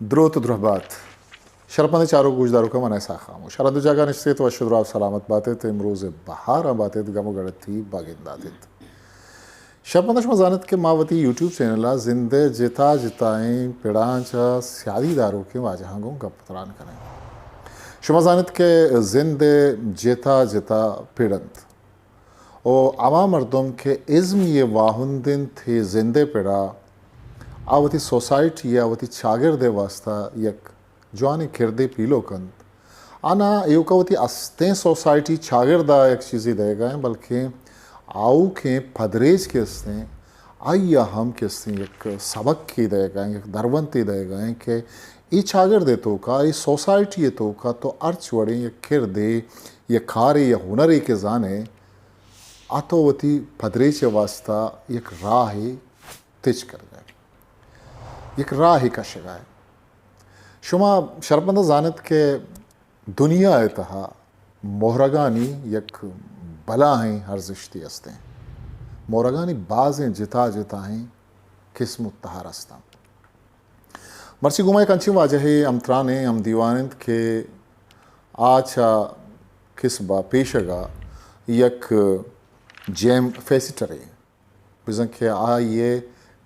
دروت و درہبات۔ شرپمندیں چاروک گوشداروکاں، من اسحاق خاموش۔ ہر دو جاگہ نشتیت، وش و دراہ سلامت باتیت، امروز بہاراں باتیت، گم و گڑتی باگنداتیت۔ شرپمنداں، شما زانت کہ ما وتی یوٹیوب چینل ء زند ء جتا جتائیں پڑاں چہ سیادی داروکیں واجہاں گوں گپ تران کنیں۔ شما زانت کہ زند ء جتا جتا پڑ انت۔ و ہما مردم کہ ازمی ء واہند انت، ہے زند ء پڑا آ وتی سوسائٹی ء وتی چاگرد ء واستہ یک جوانیں کردے پیلو کنت۔ آ نہ ایوکا وتی استیں سوسائٹی چاگرد ء یک چیزے دئیگا ہیں، بلکیں آؤکیں پدریچ کہ استیں، آئی ء ہم کہ استیں یک سبقے دئیگا ہیں، یک درونتے دئیگا ہیں کہ اے چاگرد ء توکا، اے سوسائٹی ء توکا تو ہرچ وڑیں یک کردے، یک کارے یا ہنرے کہ زانئے، آ تو وتی پدریچ ء واستہ یک راہے تچ کنگا ئے، یک راہے کشگا ئے۔ شما شرپمنداں زانت کہ دنیا ء تہا مہرگانی یک بلاہیں ارزشتے استیں۔ مہرگانی بازیں جتا جتائیں قسم و تہر استاں۔ مرچی گوں ما یک انچیں واجہے ہمتران ایں، ہمدیوان انت کہ آ چہ کسب ء پیشگ ء یک جیم فیسٹرے، بزاں کہ آئی ء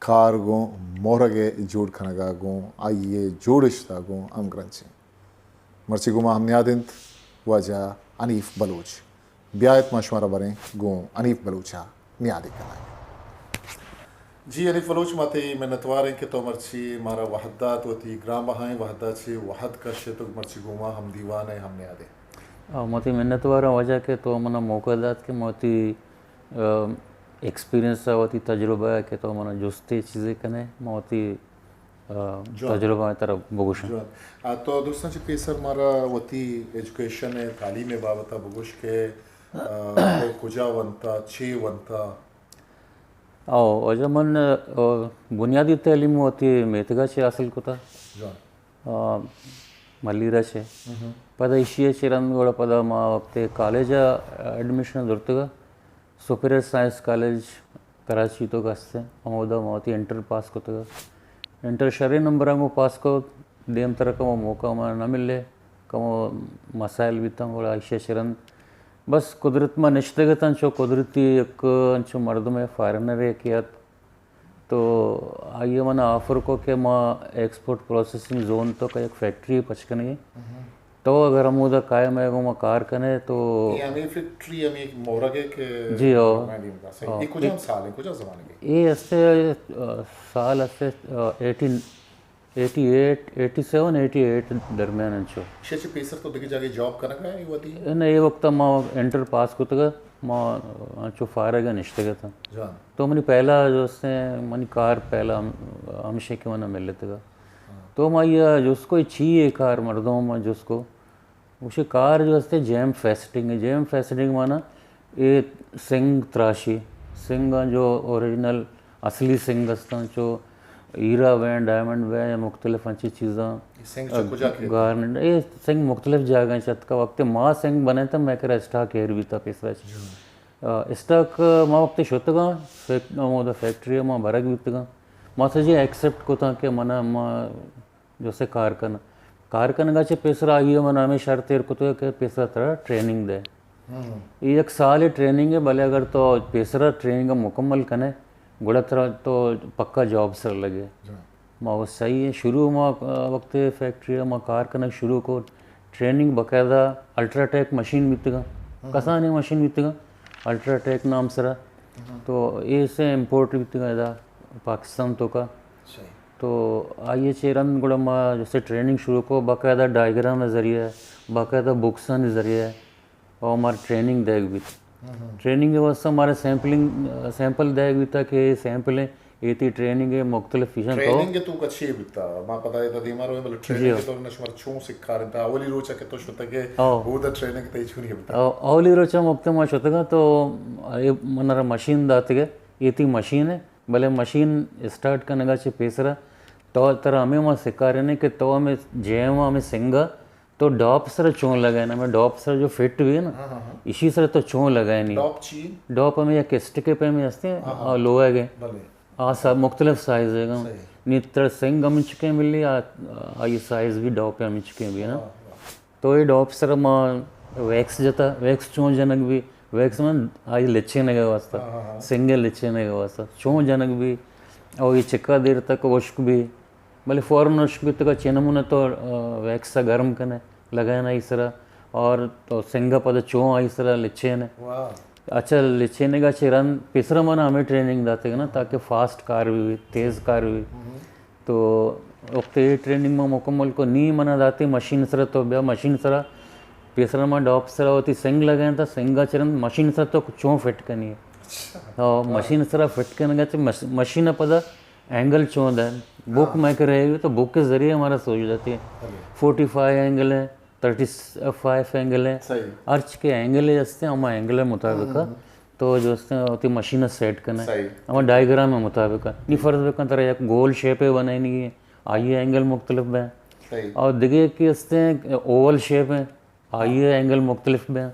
کار گوں مہرگ ء جوڑ کنگ ء گوں آئی ء جوڑشت ء گوں ہمگرنچیں۔ مرچی گوں ما ہم نیاد انت واجہ حنیف بلوچ۔ بیایت ما شمارا بریں گوں حنیف بلوچ ء نیادے کنائیں۔ جی حنیف بلوچ، ما تئی منتوار ایں کہ تو مرچی مارا وہد دات، وتی گران بہائیں وہد ء چہ وہد کشت و مرچی گوں ما ہم دیوان ء ہم نیادے۔ آ، ما تئی منتوار آں واجہ کہ تو منا موقع دات کہ ما وتی، آ، ایکسپیرینس ء وتی تجربہ ء کہ تو منا جستے چیزے کنے، ما وتی، آ، جوان۔ تجربہ ء ترا بگوشاں۔ جوان۔ آ، تو درستاں چہ پیسر مارا وتی ایجوکیشن ء تعلیم ء بابت ء بگوش کہ، آ، تو کجا ونتا، چے ونتا؟ او، واجہ من، آ، بنیادی تعلیم وتی میتگا چہ حاصل کتا۔ جوان۔ آ، ملیر ء چہ۔ مہم۔ پدا ایشی ء چہ رند گڑا پدا ما وقت کالج ء ایڈمیشن زرتگ ء سپیریئر سائنس کالج کراچی تو گست ء ہمودا ما وتی انٹر پاس کتگ ء انٹر شریں نمبراں گوں پاس کت، دیم تر کمو موقع ما نہ ملے، کمو مسائل بیتاں گڑا ایشی ء چہ رند بس قدرت ما نشتگ اتاں چو قدرتی یک انچو مردم ء فارنر ء کہ ات تو آئی ء من آفر کو کہ ما ایکسپورٹ پروسیسنگ زون تو کا یک فیکٹری پچ کنگی۔ تو اگر ہمودا کائے مئے گوں ما کار کنے تو اے ہمیں فیکٹری ہمیں ایک مورگ ہے کہ جی، ہو۔ مئے دیم کا صحیح۔ ہو۔ اے کجام سال ہے، کجام زمانے کے؟ اے استے، آ، سال استے، آ، eighteen, eighty eight, eighty seven, eighty eight درمیان انچو۔ شے چہ پیسر تو دگہ جاگہ جاب کنگ ء وتی؟ نہ، اے وقت ما انٹر پاس کتگ۔ ما انچو فارغ ء نشتگ اتاں۔ جان۔ تو منی پہلا جو است ہیں، منی کار پہلا ہم-، ہمشے کہ منا ملتگا۔ ہاں۔ تو ما یہ جس کو چی یہ کار مردم ما جس کو، اسے کار جو است ہے جیم فیسٹنگ ہے۔ جیم فیسٹنگ مانا اے سنگ تراشی، سنگ جو اوریجنل اصلی سنگ استاں، چو ہیرا بیں، ڈائمنڈ بیں یا مختلف انچی چیزاں۔ اے سنگ چہ کجا کیت؟ گارنٹ، اے سنگ مختلف جاگہ چہ اتکا۔ وقت ما سنگ بنے تو میں کرا اسٹاک ایر بیتا پیسرا چ۔ جی۔ آ، اسٹاک ما وقت شتگاں، فیک-، ہمودا فیکٹری ما برگ بیتگاں۔ ما سجے ایکسپٹ کتاں کہ منا ما جو سے کار کن، کار کنگا چہ پیسرا آئی ء من ہمیں شرط ایر کتگ کہ پیسرا ترا ٹریننگ دے۔ ہم۔ اے یک سال ٹریننگ ہے، بلے اگر تو پیسرا ٹریننگ مکمل کنے، گڑا ترا تو پکا جاب سر لگے۔ جی۔ ما وہ صحیح ہے، شروع ما، آ، وقت فیکٹری ما کار کنگ شروع کو، ٹریننگ باقاعدہ الٹرا ٹیک مشین بیتگا، ہم۔ کسانیں مشین بیتگا، الٹرا ٹیک نام سرا۔ ہم۔ تو اے سے امپورٹ بیتگا ادا پاکستان تو کا۔ صحیح۔ تو آئی ء چہ رند گڑا ما جیسے ٹریننگ شروع کو، باقاعدہ ڈائیگرام ء ذریعہ، باقاعدہ بکسانی ذریعہ، اور ہمارا ٹریننگ دیگ بیت۔ ہم ہم۔ ٹریننگ ء واسطہ ہمارا سیمپلنگ، سیمپل دیگ بیتا کہ اے سیمپل ہیں، اے تی ٹریننگ ہے، مختلف چیزاں تو۔ ٹریننگ تو کچھے بیتا، ما پتہ ہے دیما روئے، بلے جی۔ ٹریننگ تو نشمار چون سکھارتا، اولی روچا کہ تو شتگے، او۔ وہ دا ٹریننگ تے چونی بیتا۔ او-، اولی روچا وقت ما شتگا تو اے منارا مشین داتگے، اے تی مشین ہے، بلے مشین اسٹارٹ کنگا چہ پیسرا تو ترا ہمیں ما سکارنے کہ تو ہمیں جیم ہمیں سنگا تو ڈاپ سر چون لگائے نا، ہمیں ڈاپ سر جو فٹ بھی ہے نا، ہاں، ہاں، ہاں۔ اسی سر تو چون لگائے نہیں۔ ڈاپ چی؟ ڈاپ ہمیں یک اسٹک پہ ہمیں ہستے ہیں، ہاں، ہاں۔ آ، لوہے گئے۔ بلے۔ آ سا-، مختلف سائز ہے گا۔ صحیح۔ نی ترا سنگ ہمینچکیں ملی، آ، آئی سائز بھی ڈاپ ہمینچکیں بھی نا۔ تو اے ڈاپ سرا ما ویکس جتا، ویکس چون جنگ بھی، ویکس من آئی لچینگ ءِ واسطہ، سنگ ءِ لچینگ ءِ واسطہ چون جنگ بھی، او اے چکا دیر تک ہشک بھی، بلے فوراً ہشک بیتگ ءَ چہ نمونہ تو، آ، ویکس ءَ گرم کن ئے، لگائین آئی سرا، اور تو سنگ ءَ پدا چون آئی سرا لچین ئے۔ اچھا، لچینگ ءَ چہ رند پیسرا من ہمے ٹریننگ داتگ نا، تاکہ فاسٹ کار بھی بیت، تیز کار بھی بیت۔ تو وقت اے ٹریننگ ما مکمل کو نی منا داتی مشین سرا، تو بیا مشین سرا، پیسرا ما ڈاپ سرا وتی سنگ لگائین تا، سنگ ءَ چہ رند مشین سرا تو چون فٹ کنی ئے۔ اور مشین سرا فٹ کنگ ءَ چہ مش-، مشین ءَ پدا اینگل چون دئے، بک مئے کرا ہے، تو بک کے ذریعے ہمارا سوج داتی ہے۔ فورٹی فائیو اینگل ہے، تھرٹی فائیو اینگل ہے، ہر چی کے اینگل ہے ہستے، ہما اینگل ءِ مطابق تو جو ہستے وتی مشین ءَ سیٹ کن ئے، ہما ڈائیگرام ءِ مطابق۔ نی فرض بکن ترا یک گول شیپ ءِ بنائینگی ہے، آئی اینگل مختلف بیں۔ اور دگہ یکے ہستے اوول شیپ ہیں، آئی ءِ اینگل مختلف بیں۔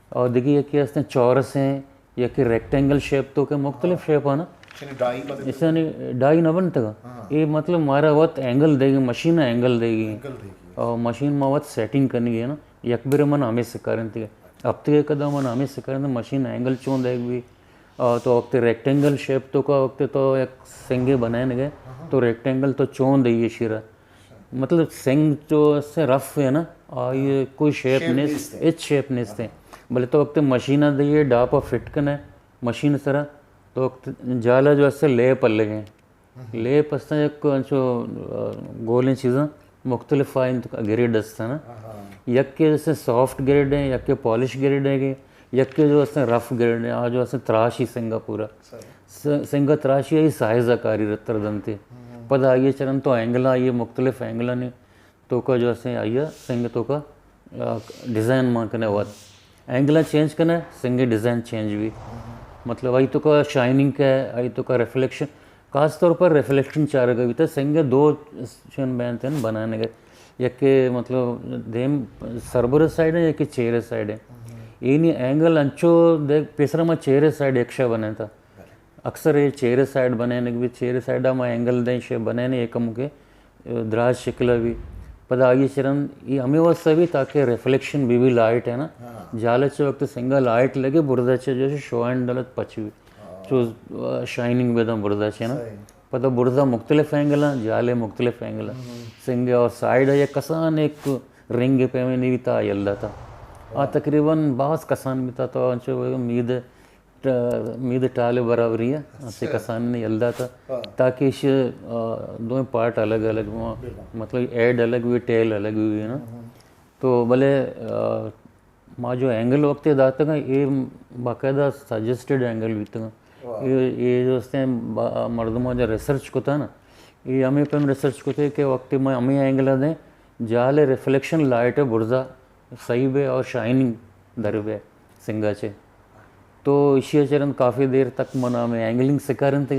اور دگہ یکے ہستیں چورس ہیں، یکے ریکٹینگل شیپ، تو کہ مختلف شیپ ہے نا۔ یعنی ڈائی مطلب ایسا نہیں، ڈائی نہ بنتگ۔ اے مطلب مارا وت اینگل دیگی، مشین اینگل دیگی۔ اور مشین ما وت سیٹنگ کنگی ہے نا۔ یک برے من ہمے سکارینتگ۔ ہفتگے کدا من ہمے سکارینتگ، مشین اینگل چون دیگ بھی۔ آ، تو وقت ریکٹینگل شیپ تو کا وقت تو یک سنگے بنائینگ ئے، تو ریکٹینگل تو چون دئیے شیرا۔ مطلب سنگ جو سے رف ہے نا، آئی کوئی شیپ نیست، ہچ شیپ نیست ہے۔ بلے تو وقت مشین دئیے، ڈاپ ءَ فٹ کن ئے مشین سرا، تو وقت جالا جو سے لیپ الگ ہیں۔ لیپ ہستاں یک انچو، آ، گولیں چیزاں مختلف آئیں تو گریڈ ہستاں نا۔ یک کے جیسے سافٹ گریڈ ہیں، یک کے پالش گریڈ ہیں، یک کے جو ہستیں رف گریڈ ہیں، آ جو ہستیں تراشی سنگا پورا۔ س-، سنگا تراشی آئی سائز کاری رتر دنتے۔ پدا آئیے چرن تو اینگل آئیے مختلف اینگل نے تو کا جو ہستیں آئیے سنگ تو کا، آ، ڈیزائن مان کنے وت۔ اینگل چینج کنے، سنگ ڈیزائن چینج بھی۔ مطلب آئی تو کا شائننگ کا، آئی تو کا ریفلیکشن، خاص طور پر ریفلیکشن چارگ بیتا، سنگ دو چین بینتن بنانے گئے۔ یک کہ مطلب دیم سربر سائیڈ ہے، یک کہ چیر سائیڈ ہے۔ اینی اینگل انچو دیکھ، پیسرا ما چیر سائیڈ یکشا بنائینتا۔ اکثر اے چیر سائیڈ بنائینگ بھی، چیر سائیڈ ما اینگل دیں شے بنائینے ایک ہم کے دراج شکل بھی۔ پدا آئی چرن یہ ہمیں واسطہ بھی تاکہ ریفلیکشن بھی، بھی لائٹ ہے نا۔ جالے چے وقت سنگا لائٹ لگے، بردا چے جو شو اینڈ دلت پچ بھی۔ چو، آ، شائننگ بدن بردا چے نا۔ پدا برزا مختلف اینگل ہیں، جالے مختلف اینگل ہیں۔ سنگ اور سائیڈ ہے، یک کسان ایک رنگ پیمے نہیں بیتا، یلدا تا۔ آ تقریباً باز کسان بیتا تو انچو مید ٹ-، مید ٹالے برابری ہے، اسے کسان نے یلدا تا۔ تاکہ اش، آ، دوئیں پارٹ الگ الگ ہوں، مطلب ہیڈ الگ بھی، ٹیل الگ بھی ہے نا۔ تو بلے، آ، ما جو اینگل وقت داتگ اے باقاعدہ سجسٹڈ اینگل بیتگ۔ اے، اے جو ہستیں با-، مردماں جو ریسرچ کتا نا، اے ہمیں پہ ریسرچ کتے کہ وقت ما ہمیں اینگل دیں، جال ریفلیکشن لائٹ برزا صحیح بے اور شائننگ در بے سنگا چے۔ تو ایشی ءَ چہ رند کافی دیر تک من ہمے اینگلنگ سکارینتگ۔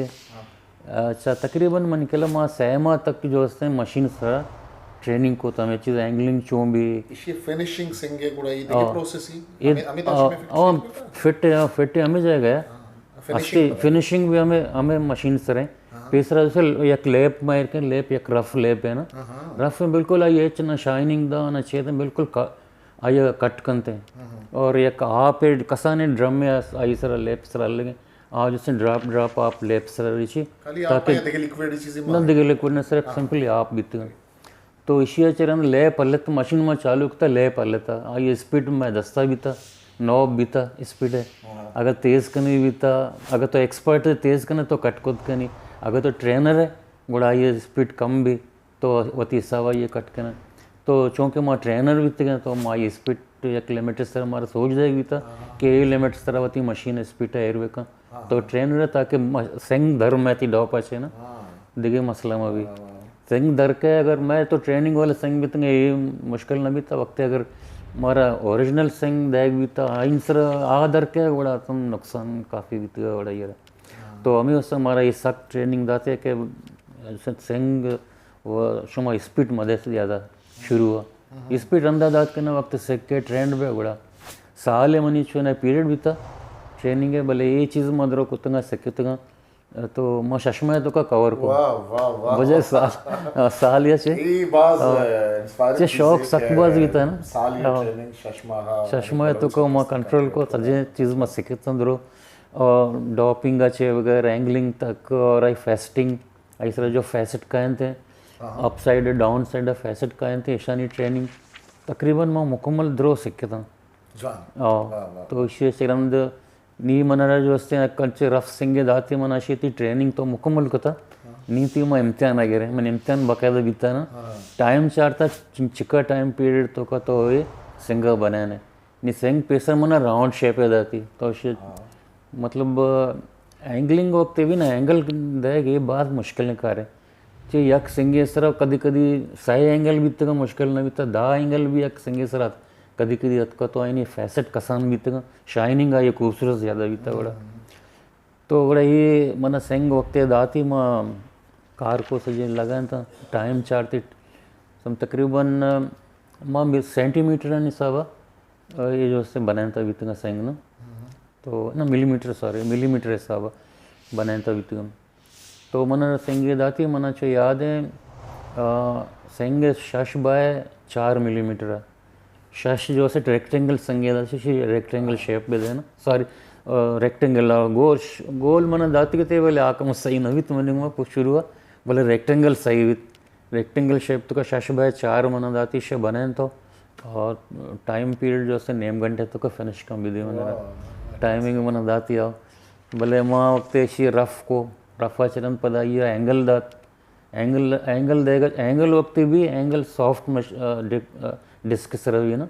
اچھا، تقریباً من کلا ما سہ ماہ تک جو ہستیں مشین سرا ٹریننگ کو، ہمے چیز اینگلنگ چون بھی۔ ایشی فنشنگ سنگے گڑا یہ دیگه پروسیس ہی؟ ہمیں، ہمیں تو آ، فٹ ہے، فٹ ہے، ہمیں جگہ ہے۔ فنشنگ بھی ہمیں، ہمیں مشین سرے۔ پیسرا جیسے یک لیپ مائر کے، لیپ یک رف لیپ ہے نا۔ رف میں بالکل آئی ایچ نہ شائننگ دا، نہ چیز، بالکل کا-، آئی ءَ کٹ کنت۔ اور یک آپ ءِ کسانیں ڈرمے آئی سرا لیپ سرا لگے، آ جسے ڈراپ ڈراپ آپ لیپ سرا ریچی۔ خالی آپ تاکہ یا دگہ لیکوئڈ چیزے نہ، دگہ لیکوئڈ نہ، صرف سمپلی آپ بیتگ۔ تو ایشی ءَ چہ رند لیپ ہلت، مشین ما چالو کتا، لیپ ہلتا، آئی اسپیڈ مئے دستا بیتا، نوب بیتا اسپیڈ ہے۔ اگر تیز کنی بیتا، اگر تو ایکسپرٹ ہے تیز کنے تو کٹ کت کنی، اگر تو ٹرینر ہے گڑا آئی اسپیڈ کم بھی۔ تو وتی حساب ءَ یہ کٹ کنن۔ تو چونکہ ما ٹرینر بیتگیں تو ما یہ اسپیڈ یک لمٹ سر مارا سوج دے بیتا کہ یہ لمٹ سر وتی مشین اسپیڈ ایر بکن۔ تو ٹرینر تاکہ م-، سنگ در میں تی ڈاپ اچے نا، دگہ مسئلہ ما بھی۔ سنگ در کے اگر میں تو ٹریننگ والے سنگ بیتگیں یہ مشکل نہ بیتا، وقت اگر مارا اوریجنل سنگ دیگ بیتا، آئین سر آ در کے گڑا تم نقصان کافی بیتگا گڑا یہ۔ تو ہمیں واسطہ مارا یہ سخت ٹریننگ داتے کہ سنگ و شما اسپیڈ مدے زیادہ شروع ہے۔ اسپیڈ رندا دات کنا وقت سکے ٹرینڈ بے گڑا۔ سال منی چونے پیریڈ بیتا ٹریننگ ہے، بلے یہ چیز ما درو کتگا سکتگا۔ تو ما شش ماہ توکا کور کو۔ واہ، واہ، واہ۔ بجائے سال، سال یا چہ۔ اے باز، آ، انسپائرنگ چہ چیز شوق ہے سک کہ باز بیتا نا۔ سال یا آ۔ ٹریننگ، شش ماہ، شش ماہ توکا ما کنٹرول کو، سجیں چیز ما سکھتاں درو۔ اور ڈاپنگ چہ وغیرہ، اینگلنگ تک، اور آئی فیسٹنگ، آئی سرا جو فیسٹ کہنتے، آہا۔ اپ سائیڈ، ڈاؤن سائیڈ فیسٹ کہنتے، ایشانی ٹریننگ تقریباً ما مکمل درو سکھتاں۔ جان۔ آ، واہ، واہ۔ تو ایشی چہ رند نی من را جو استیں، کنچے رف سنگے داتی، من اشی تی ٹریننگ تو مکمل کتا۔ ہاں۔ نی تی ما امتحان گرے، من امتحان باقاعدہ بیتا نا۔ ہاں۔ ٹائم چارتا، چ-، چکا ٹائم پیریڈ توکا تو اے سنگا بنانے۔ نی سنگ پیسر من راؤنڈ شیپ داتی۔ تو اشی، ہاں۔ مطلب، اینگلنگ وقت بھی نا، اینگل دے گے باز مشکل کارے۔ چہ یک سنگے سرا کدی کدی سئے اینگل بیتگا، مشکل نہ بیتا، دہ اینگل بھی یک سنگے سرا کدی کدی اتکا تو آئینی فیسٹ کسان بیتگا، شائننگ آئی خوبصورت زیادہ بیتا گڑا۔ تو گڑا یہ منا سنگ وقتے داتی، ما کار کو سجے لگا تا، ٹائم چارتی، سم تقریباً ما سینٹی میٹر حسابا، اے جو سے بنائیں تا بیتگا سنگ نا۔ تو نہ، ملی میٹر، سوری، ملی میٹر حسابا بنائیں تا بیتگا۔ تو من سنگے داتی، من چو یاد ہے، آ، سنگ شش بائے چار ملی میٹر ہے۔ شش جو سے ریکٹینگل سنگے دا، شش ریکٹینگل شیپ بھی دے نا۔ سوری، آ، ریکٹینگل، آ، گول ش-، گول من داتی کہ تے بلے آکم صحیح نہ بیت، من ما پوچھ شروع، بلے ریکٹینگل صحیح بیت۔ ریکٹینگل شیپ توکا شش بائے چار من داتی، شے بنائیں تو، اور ٹائم پیریڈ جو سے نیم گھنٹے توکا فنش کن بھی دی من۔ واہ۔ ٹائمنگ من داتی آؤ۔ بلے ما وقت ایشی رف کو، رف چرن پدا یہ اینگل دات۔ اینگل، اینگل دے گا، اینگل وقت بھی اینگل سافٹ مش-، آ، ڈ-، آ، ڈسک سر بھی نا۔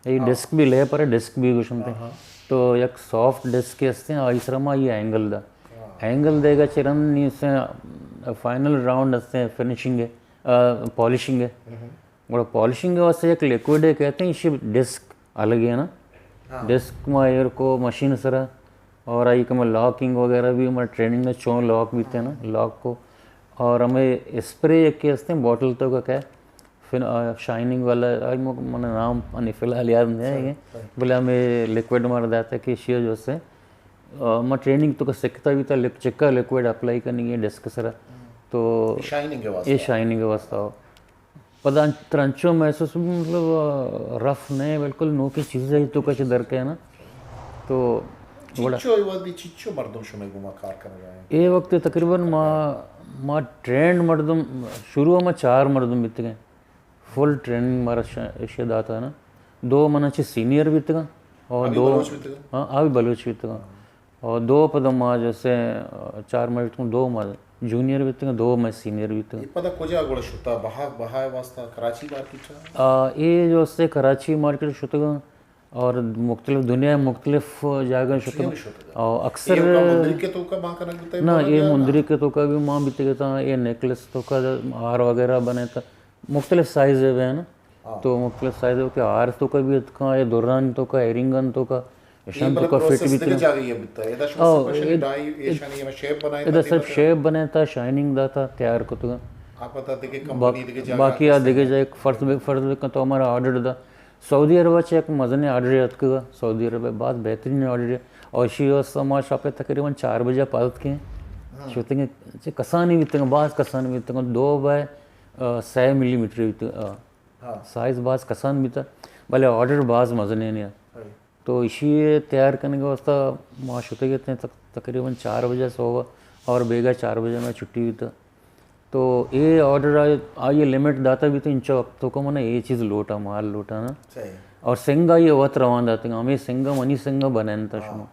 یہ ہاں۔ ڈسک بھی لے پر ڈسک بھی گوشنتے۔ ہاں، ہاں۔ تو یک سافٹ ڈسک ہستے، آئی سر ما یہ اینگل دا۔ ہاں۔ اینگل دے گا چرن نی سے فائنل راؤنڈ ہستے، فنشنگ ہے، آ، پالشنگ ہے۔ ہم۔ گڑا پالشنگ واسطے یک لیکوئڈ ہے کہتے ہیں، اسی ڈسک الگ ہے نا۔ ہاں۔ ڈسک ما ایر کو مشین سرا، اور آئی کہ میں لاکنگ وغیرہ بھی، میں ٹریننگ میں چون لاک بیتے نا، لاک کو۔ اور ہمیں اسپرے یک کے ہستے ہیں، بوٹل توکا کہ فن-، آ، شائننگ والا، آئی مو-، من نام انی فی الحال یاد نہیں ہے، صحیح، صحیح۔ بلے ہمیں لیکوئڈ مار داتا کہ شیئر جو سے، آ، ما ٹریننگ توکا سکھتا بیتا، لک-، چکا لیکوئڈ اپلائی کرنی ہے ڈسک سرا۔ ہم۔ تو شائننگ کے واسطے۔ یہ شائننگ کے واسطے ہو۔ پدا ترنچو محسوس بھی، مطلب، آ، رف نہیں، بالکل نوکی چیز ہے توکا چہ در کے نا۔ تو چچو اے وقت، چچو مردم شمئے گوما کار کرنا ہے؟ اے وقت تقریباً ما، ما ٹرینڈ مردم، شروع ما چار مردم بیتگیں۔ فل ٹریننگ مارا ش-، ایشی داتا نا۔ دو منا چہ سینئر بیتگاں اور آ بھی دو، بلوچ بیتگاں؟ ہاں، آ بھی بلوچ بیتگاں۔ اور دو پدا ما جیسے، آ، چار ما بیتگاں، دو ما جونیئر بیتگاں، دو ما سینئر بیتگاں۔ اے پدا کجا گڑا شتا؟ بہا، بہا واسطہ کراچی مارکیٹ؟ آ، اے جو سے کراچی مارکیٹ شتگاں اور مختلف دنیا مختلف جاگہ شتگاں۔ اور اکثر اے مندری کے توکا ما کنگ بیتا؟ نہ، اے مندری کے توکا بھی ما بیتگتا، اے نیکلس توکا ہار وغیرہ بنے تا۔ مختلف سائز ہے نا۔ ہاں۔ تو مختلف سائز ہے کہ ہار توکا بھی اتکاں، اے دوران توکا، ایرنگن توکا، اشان توکا فٹ بھی اتکاں۔ ادا سب شیپ بنے تا، شائننگ داتا، تیار کتگا۔ باقی آ دگہ جا یک فرض بہ، فرض بہ کن تو ہمارا آرڈر دا۔ سعودی عرب چہ یک مزنیں آرڈر اتکگا۔ سعودی عرب باز بہترین آرڈر ہے۔ اور اشی واسطہ ما شاپے تقریباً چار بجہ پاد اتکیں۔ ہاں۔ شوتنگ چہ کسانی بیتگا، باز کسانی بیتگا، دو بائے، آ، سئے ملی میٹر بیتگا۔ ہاں۔ سائز باز کسان بیتا، بلے آرڈر باز مزنیں ہے۔ تو اشی تیار کنگ واسطہ ما شتگ اتیں تق-، تقریباً چار بجہ صبح اور بیگا چار بجہ میں چھٹی بیتا۔ تو اے آرڈر آئی، آئی لمٹ داتا بیتا، انچو وقت توکا منا اے چیز لوٹا، مال لوٹا نا۔ اور سنگ آئی وت روان داتگا، ہمیں سنگا منی سنگا بنائنتا شما۔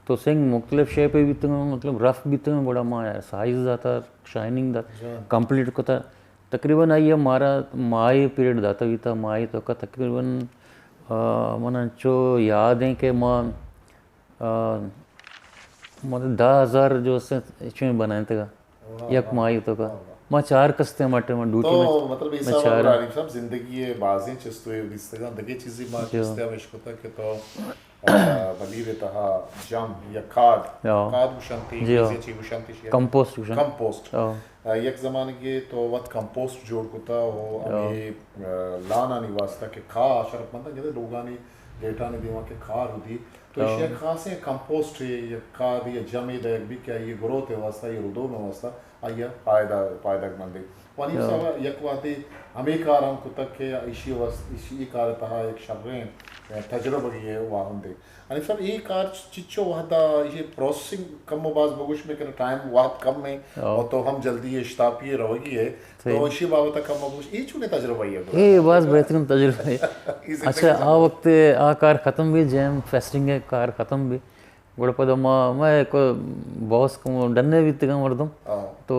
تو سنگ مختلف شیپے بیتگاں، مطلب رف بیتگاں، گڑا ما سائز داتا، شائننگ داتا، کمپلیٹ کتا۔ تقریباً آئی ء مارا ماہے پیریڈ داتا بیتا، ماہے توکا تقریباً، آ، من انچو یاد ہیں کہ ما، آ، مطلب دہ ہزار جو سے چویں بنائیں تگا۔ یک ماہی توکا۔ ما چار کستے ہما ٹائم ڈیوٹی تو میں، مطلب، اے میں حساب چار۔ ابراہیم صاحب، زندگی ء بازیں چست و دیستگاں، دگہ چیزے ما چست ء ہمیش کتا کہ تو، آ، بلیر ء تہا جم یا کاد، کاد گوشنتی، انگریزی چی گوشنتی شی؟ کمپوسٹ گوشن۔ کمپوسٹ۔ آ، یک زمانگے تو وت کمپوسٹ جوڑ کتا و ہمے، آ، لانانی واسطہ کہ کھا شرپ منداں، جدے لوگانی گیٹانی دیما کہ کھا رودی، تو ایشی یک خاصیں کمپوسٹ یک کاد یا جمے دئیگ بی کہ آئی گروتھ ءِ واسطہ، آئی ردوم ءِ واسطہ، آئی پائدہ، پائدگ مندے۔ و حنیف صاحب یک وہدے ہمے کار ہم کتگ کہ ایشی واسطہ، ایشی ای کار ءِ تہا یک شریں تجربگی ءِ واہندے۔ حنیف صاحب، ای کار چ-، چچو وہدا ایشی پروسیسنگ کم و باز بگوش میں کہ ٹائم وہد کم ہے اور تو ہم جلدی اشتاپی روگی ہے۔ تو ایشی بابت کم بگوش، ای چونے تجربہ ہے؟ اے باز بہترین تجربہ ہے۔ اچھا، آ وقت آ کار ختم بی، جیم فیسٹنگ ءِ کار ختم بی۔ گڑا پدا ما، ما یک باس کم ڈنے بیتگاں مردم۔ تو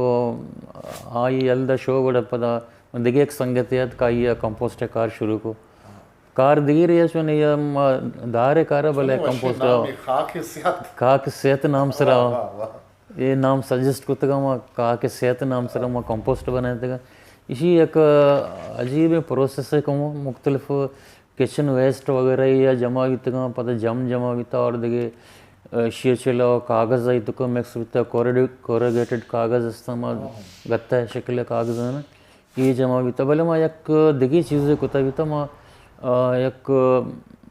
آئی یلدا شو گڑا پدا دگہ یک سنگتے ات کہ آئی کمپوسٹ ءِ کار شروع کو۔ کار دگہ ریا چون یا ما دار ءِ کار بلے کمپوسٹ ءِ خاک صحت۔ خاک صحت نام سرا۔ اے نام سجیسٹ کتگا ما، کاک صحت نام سرا ما کمپوسٹ بنائینتگا۔ ایشی یک عجیب پروسیس ہے کہ مختلف کچن ویسٹ وغیرہ یا جمع بیتگا، پدا جم جمع بیتا اور دگہ، آ، شیر چلا کاغذ آئی تو مکس بیتا، کوریڈ-، کوریگیٹڈ کاغذ استعمال گتا ہے شکل کاغذ ہے نا۔ اے جمع بیتا، بلے ما یک دگہ چیزے کتا بیتا، ما، آ، یک،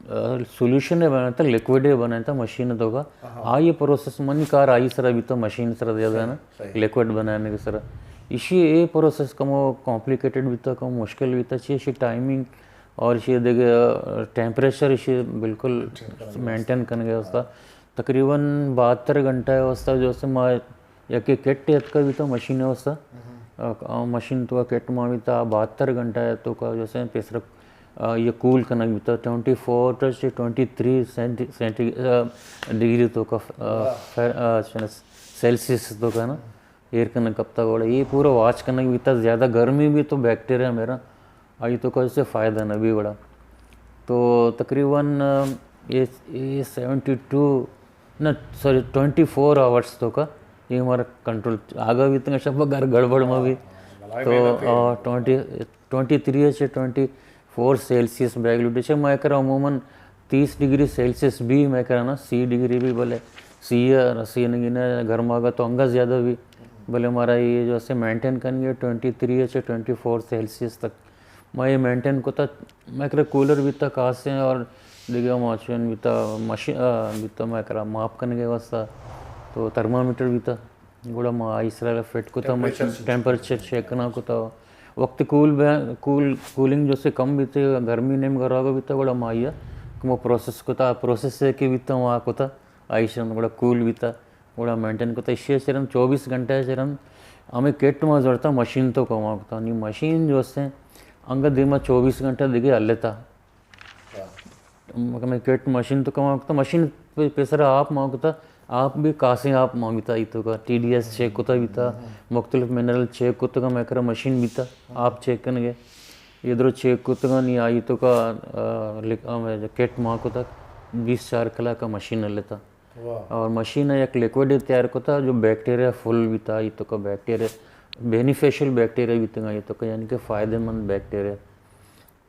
آ، سولوشن بنائینتا، لکوڈ بنائینتا مشین توکا۔ آئی پروسیس منی کار آئی سرا بیتا، مشین سرا زیادہ نا، لکوڈ بنانے کے سرا۔ ایشی اے پروسیس کمو کمپلیکیٹڈ بیتا، کم مشکل بیتا، چی ایشی ٹائمنگ اور ایشی دگہ ٹیمپریچر ایشی بالکل مینٹین کرنے کے واسطہ۔ تقریباً بہتر گھنٹہ ءِ واسطہ جو سے ما یکے کٹ اتکا بیتا مشین ءِ واسطہ۔ آ، آ مشین تو کٹ ما بیتا بہتر گھنٹہ ءِ توکا جو سے پیسر، آ، یہ کول کنگ بیتا twenty four to twenty three centi-, centi-, آ، ڈگری توکا، آ، فیر-، آ، چنس سیلسیس توکا نا، ایر کنگ کپتا گڑا۔ یہ پورا واچ کنگ بیتا، زیادہ گرمی بی تو بیکٹیریا میرا آئی توکا سے فائدہ نہ بی گڑا۔ تو تقریباً، آ، یہ، یہ سیونٹی ٹو، نہ، سوری، ٹوئنٹی فور آورز توکا یہ ہمارا کنٹرول آگا بیتگا، شپ گھر گڑبڑ ما بی۔ تو، آ، ٹوئنٹی، ٹوئنٹی تھری سے ٹوئنٹی فور سیلسیس بیگ لوٹی چے، میں کرا عموماً تیس ڈگری سیلسیس بی میں کرا نا، سی ڈگری بی بلے سی ہے، سی نگی نا، گرم آگا تو انگا زیادہ بی۔ بلے ہمارا یہ جو ہے مینٹین کرنی ہے ٹوئنٹی تھری سے ٹوئنٹی فور سیلسیس تک۔ ما یہ مینٹین کتا، میں کرا کولر بیتا کاسے اور دگہ ماشین بیتا، مشین، آ، بیتا میں کرا ماپ کنگے واسطہ۔ تو تھرمامیٹر بیتا، گڑا ما آئی سرا فٹ کتا، مشین ٹیمپریچر چیک کنا کتا۔ وقت کول بہ-، کول، کولنگ جو سے کم بیتے، گرمی نیم گراگا بیتا، گڑا ما آئی کمو پروسیس کتا، پروسیس سے کہ بیتا ما کتا، آئی شن گڑا کول بیتا۔ گڑا مینٹین کتا، ایشی چرن چوبیس گھنٹہ چرن ہمیں کٹ ما زرتا مشین توکا ما کتا۔ نی مشین جو سے انگا دیما چوبیس گھنٹہ دگہ ہلتا۔ ہمیں کٹ مشین توکا ما کتا، مشین پہ-، پیسرا آپ ما کتا، آپ بی کاسیں آپ ما بیتا، ای توکا ٹی ڈی ایس چیک کتا بیتا، مختلف منرل چیک کتا، میں کرا مشین بیتا، آپ چیک کنگے۔ یہ درو چیک کتا، نی آئی توکا، آ، لکھ-، آ، کٹ ما کتا، بیس چار کلاک مشین ہلتا۔ اور مشین ءَ یک لکوڈے تیار کتا جو بیکٹیریا فل بیتا، ای توکا بیکٹیریا، بینیفیشل بیکٹیریا بیتگا ای توکا، یعنی کہ فائدہ مند بیکٹیریا۔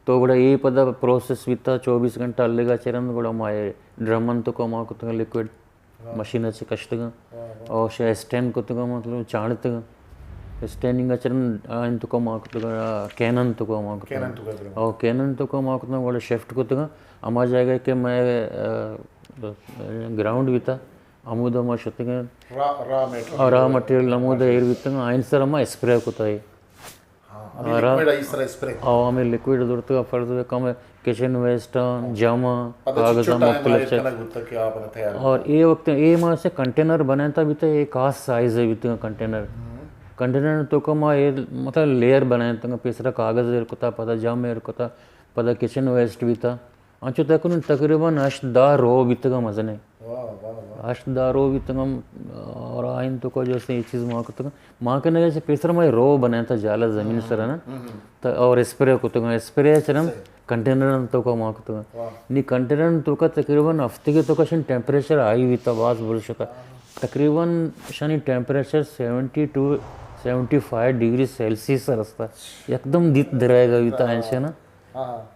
تو گڑا اے پدا پروسیس بیتا، چوبیس گھنٹہ ہلگا چہ رند گڑا ما اے ڈرمن توکا ما کتگا لکوڈ، مشین ءَ چہ کشتگا اور شہ اسٹین کتگا، مطلب چانڑتگا۔ اسٹیننگ ءَ چہ رند آئین توکا ما کتگا، کینن توکا ما کتگا۔ اور کینن توکا ما کتگا، گڑا شفٹ کتگا ہما جاگہ کہ مئے، آ، گراؤنڈ بیتا، ہمودا ما شتگیں۔ را، را میٹیریل۔ آ، را میٹیریل ہمودا ایر بیتگا، آئین سر ما اسپرے کتا ہے۔ ہاں، ہمیں لکوڈ آئی سر اسپرے۔ او ہمیں لکوڈ زرتگا، فرض بکن ہمیں کچن ویسٹ آں، جم آں، کاغذ آں، مختلف چیز۔ اور اے وقت اے ما سے کنٹینر بنائینتا بیتا، اے خاص سائز ہے بیتا کنٹینر۔ کنٹینر توکا ما اے مطلب لیئر بنائینتا، پیسرا کاغذ ایر کتا، پدا جم ایر کتا، پدا کچن ویسٹ بیتا۔ انچو تکن تقریباً ہشت دہ رو بیتگا مزنے۔ واہ، واہ، واہ۔ ہشت دہ رو بیتگا، اور آئین توکا جو سے یہ چیز ما کتگا۔ ما کنگا چہ پیسر ما رو بنائینتا جالا زمین سرا نا۔ تو اور اسپرے کتگا، اسپرے چہ رند کنٹینر توکا ما کتگا۔ نی کنٹینر توکا تقریباً ہفتگے توکا شن ٹیمپریچر ہائی بیتا، باز بلند شتا۔ تقریباً شانی temperature seventy two, seventy five degree Celsius رستا۔ یکدم دیت درائے گا بیتا انچے نا۔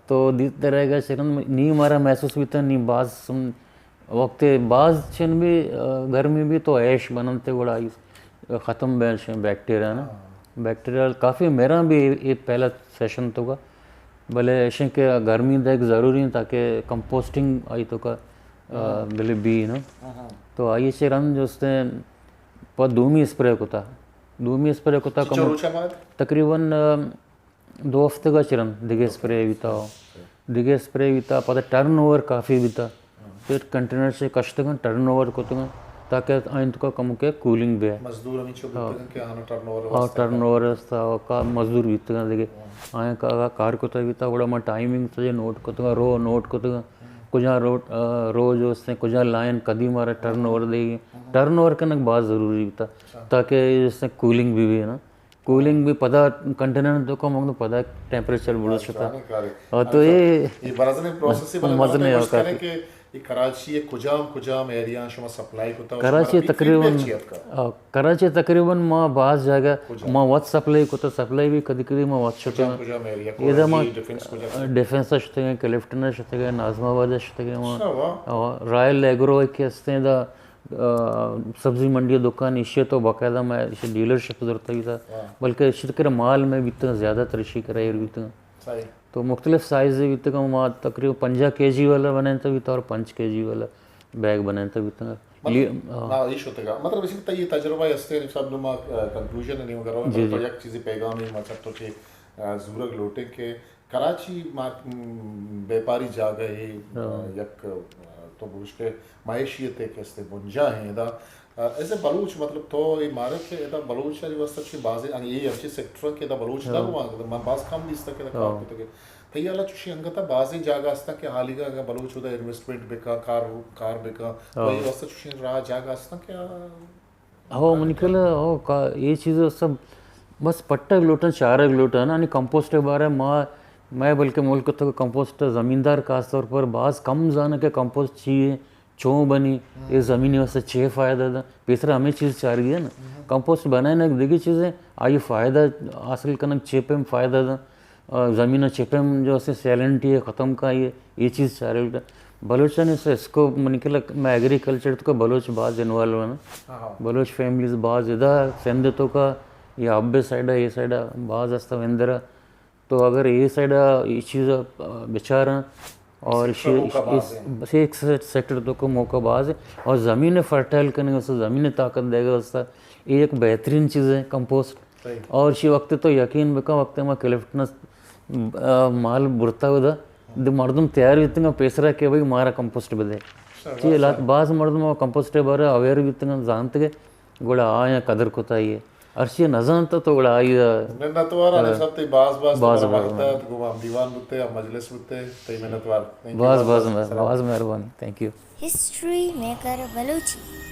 تو دیت درائے گا چہ رند نی مارا محسوس بیتا، نی باز سم-، وقت باز چن بی، آ، گرمی بی تو ایش بننت گڑا ای ختم بین شیں بیکٹیریا نا۔ بیکٹیریا کافی میرا بی اے پہلا سیشن توکا، بلے ایشیں کہ گرمی دیگ ضروری ہیں تاکہ کمپوسٹنگ آئی توکا بلے بی نا۔ تو آئی چہ رند جستیں پہ دومی اسپرے کتا۔ دومی اسپرے کتا چنچو کم روچا بعد؟ تقریباً، آ، دو ہفتگا چہ رند دگہ اسپرے بیتا۔ دگہ اسپرے بیتا، پدا ٹرن اوور کافی بیتا۔ پھر کنٹینر چہ کشتگاں، ٹرن اوور کتگاں، تاکہ آئین تو کا کم کے کولنگ بے۔ مزدور ہمیں چو بیتگاں کہ آنا ٹرن اوور ہاں، واسطہ ٹرن اوور واسطہ کا مزدور بیتگاں دگہ۔ آئیں کا کار کتا بیتا، گڑا ما ٹائمنگ سے نوٹ کتگاں، رو نوٹ کتگاں۔ کجا رو، آ، روز اس نے کجا لائن کدی مارا ٹرن اوور دے گی۔ ٹرن اوور کنگ باز ضروری بیتا، تاکہ اس نے کولنگ بھی بھی نا۔ کولنگ بھی پدا کنٹینر تو کم ہوں پدا ٹیمپریچر بڑو شتا۔ اور تو یہ یہ برازن پروسیس ہی بلے مزن مزن ہے کچھ کریں کہ یہ کراچی ہے کجام کجام ایریا شما سپلائی کتا، کراچی تقریباً، آ، کراچی تقریباً ما باز جگہ ما وت سپلائی کتا، سپلائی بھی کدی کدی ما وت شتا۔ کجام ایریا؟ ادا ما ڈیفنس کجا؟ ڈیفنس شتگیں، کلفٹن شتگیں، ناظم آباد شتگیں، ما رائل ایگرو کہ ہستیں دا، آ، سبزی منڈی دکان ایشی تو باقاعدہ میں ایشی ڈیلر شپ زرتا بیتا، بلکہ ایشی کرا مال میں بیتا زیادہ تر ایشی کرا ایر بیتا۔ تو مختلف سائز بیتا، ما تقریباً پنجاہ کے جی والا بنائیں تو بیتا اور پنچ کے جی والا بیگ بنائیں تو بیتا۔ مطلب، لی-، آ۔ نا، یہ شتگا۔ مطلب، اسی طرح یہ تجربہ ہستے، صاحب، نو ما، آ، کنکلوژن نہیں مگر جی، جی۔ یک چیزی پیغام ہی ما چاہتا کہ، آ، زورگ لوٹیں کہ کراچی مارک-، م، بیپاری جاگہ ہے، ہاں۔ یک، تو بوش کے معیشیت ہے کہ استے بنجا ہیں ادا۔ ایسے بلوچ مطلب تو یہ مارک کہ ادا بلوچ ہے واسطہ چھ بازے، یہ ہمچی سیکٹر کہ ادا بلوچ نہ ہوا، من باز کم دیستا کہ ادا کار کتے کہ تئی حالا چوشی انگتا بازیں جاگہ ہستا کہ حالیگا اگر بلوچ ادا انویسٹمنٹ بکا، کار، کار بکا، تو یہ واسطہ چوشی راہ جاگہ ہستا کہ ہو، منی کل، ہو، کا-، یہ چیز سب بس پٹگ لوٹن، چارگ لوٹن، یعنی کمپوسٹ بارے ما، میں بلکہ ملک تو کمپوسٹ زمیندار خاص طور پر باز کم زانہ کہ کمپوسٹ چی ہے، چون بنی، یہ زمین واسطے چے فائدہ دا، پیسرا ہمیں چیز چار گیا نا۔ کمپوسٹ بنائے نا دگی چیزیں، آئی فائدہ حاصل کنگ چے پہ فائدہ دا۔ آ، زمین ء چہ پیم جو اسے سیلنٹی ء ختم کائی ء، اے چیز چارگ۔ بلوچانی سے اسکوپ منی کلا، میں ایگریکلچر تو بلوچ باز انوالو ہیں۔ بلوچ فیملیز باز ادا سندھ تو کا یا ابے سائیڈ ء، اے سائیڈ ء باز است وندرا۔ تو اگر اے سائیڈ ء اے چیز ء بچاراں اور ایک سیکٹر تو کو موقع باز ہے اور زمین فرٹائل کرنے کے واسطے، زمین طاقت دے گا واسطے، یہ ایک بہترین چیز ہے کمپوسٹ۔ اور شی وقت تو یقین بکن، وقت ما کلفٹن مال برتا ہو دا، دو مردم تیار بیتنگا پیسرا کہ بھئی مارا کمپوسٹ بدے۔ چی لات باز مردم کمپوسٹ بارے اویئر بیتنگا، زانتگے، گڑا آیا قدر کتا ہی ہے۔ ہر چی نزانتا تو گڑا آئی دا۔ منتوار آنے سب تے باز باز باز باز وقت ہے، تو گم دیوان بوتے، مجلس بوتے، تے منتوار۔ باز باز باز مہربانی۔ Thank you. History maker Balochi.